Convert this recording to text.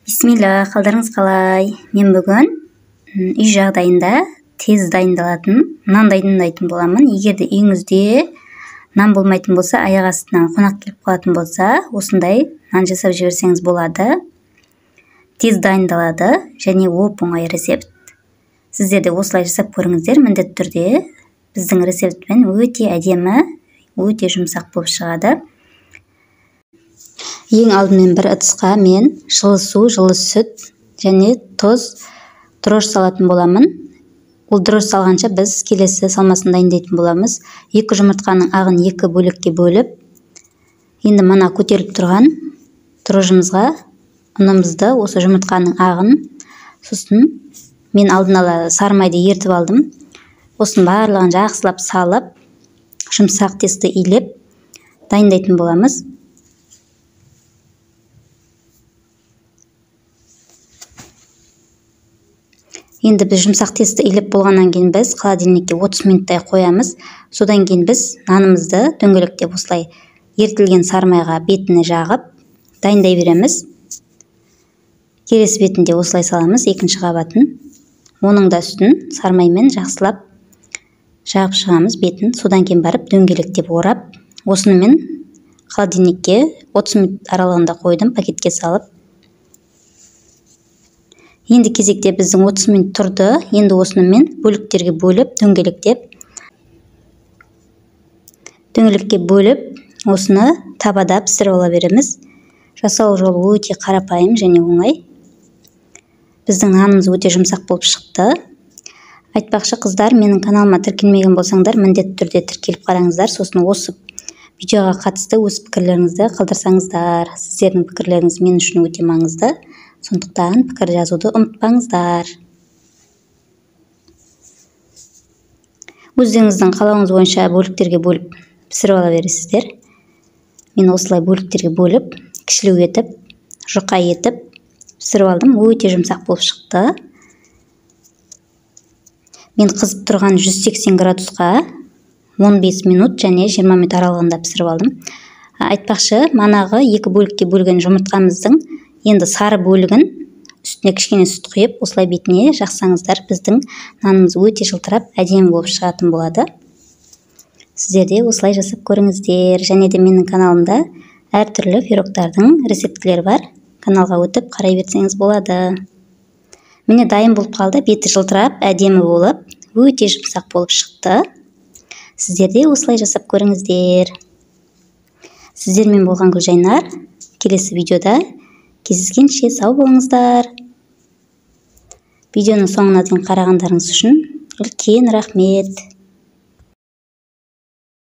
Бисмилла, қалдарыңыз қалай? Мен бүгін үй жағдайында тез дайындалатын нан дайындайтын боламын. Егер де үйіңізде нан болмайтын болса, аяқ астынан қонақ келіп қалатын болса, осындай нан жасап жіберсеңіз болады. Тез дайындалады және оп-оңай рецепт. Сіздер де осылай жасап көріңіздер, міндетті түрде біздің рецептпен өте әдемі, өте жұмсақ болып шығады. Ең алдымен бір ыдысқа мен жылы су, жылы сүт және тұз, дрожж салатын боламын. Ол дрожж салғанша біз келесі салмасын дайындайтын боламыз. 2 жұмыртқаның ағын 2 бөлікке бөліп, енді мына көтеріліп тұрған дрожжымызға ұнымызды, осы жұмыртқаның ағын, сосын мен алдын ала сары майды ертіп алдым. Осының барлығын жақсылап салып, жұмсақ тесті илеп дайындайтын боламыз. Енді біз жұмсақ тесті илеп болғаннан кейін біз холодильникке 30 минуттай қоямыз. Содан кейін біз нанымызды дөңгелектеп осылай ерітілген сары майға бетіне жағып дайындай береміз. Келесі бетінде осылай саламыз, екінші қабатын. Оның да үстін сары маймен жақсылап жағып шығамыз бетін. Содан кейін барып дөңгелектеп орап, осыны мен холодильникке 30 минут аралығында қойдым, пакетке салып. Енді кезекте біздің 30 минут тұрды. Енді осыны мен бөліктерге бөліп, дөңгелекке бөліп, осыны табада пісіріп ала береміз. Жасау жолы өте қарапайым және оңай. Біздің нанымыз өте жұмсақ болып шықты. Айтпақшы қыздар, менің каналыма тіркелмеген болсаңдар, міндетті түрде тіркеліп қараңыздар. Сосын осы видеоға қатысты өз пікірлеріңізді қалдырсаңыздар. Сіздердің пікірлеріңіз мен үшін өте маңызды. Сондықтан пікір жазуды ұмытпаңыздар. Өздеріңіздің қалауыңыз бойынша бөліктерге бөліп пісіріп ала бересіздер. Мен осылай бөліктерге бөліп, кішілеу етіп, жұқа етіп пісіріп алдым. Өте жұмсақ болып шықты. Мен қызып тұрған 180 градусқа 15 минут және 20 минут аралығында пісіріп алдым. Айтпақшы, манағы екі бөлікке бөлген жұмыртқамыздың енді сары бөлігін үстіне кішкене сүт құйып, осылай бетіне жақсаңыздар, біздің нанымыз өте жылтырап, әдемі болып шығатын болады. Сіздер де осылай жасап көріңіздер. Және де менің каналымда әртүрлі пирогтардың рецептілері бар. Каналға өтіп қарай берсеңіз болады. Міне дайын болып қалды, беті жылтырап, әдемі болып, өте жұмсақ болып шықты. Сіздер де осылай жасап көріңіздер. Сіздермен болған Гүлжайнар. Келесі видеода кездескенше сау болыңыздар. Видеоның соңына дейін қарағандарыңыз үшін үлкен рахмет.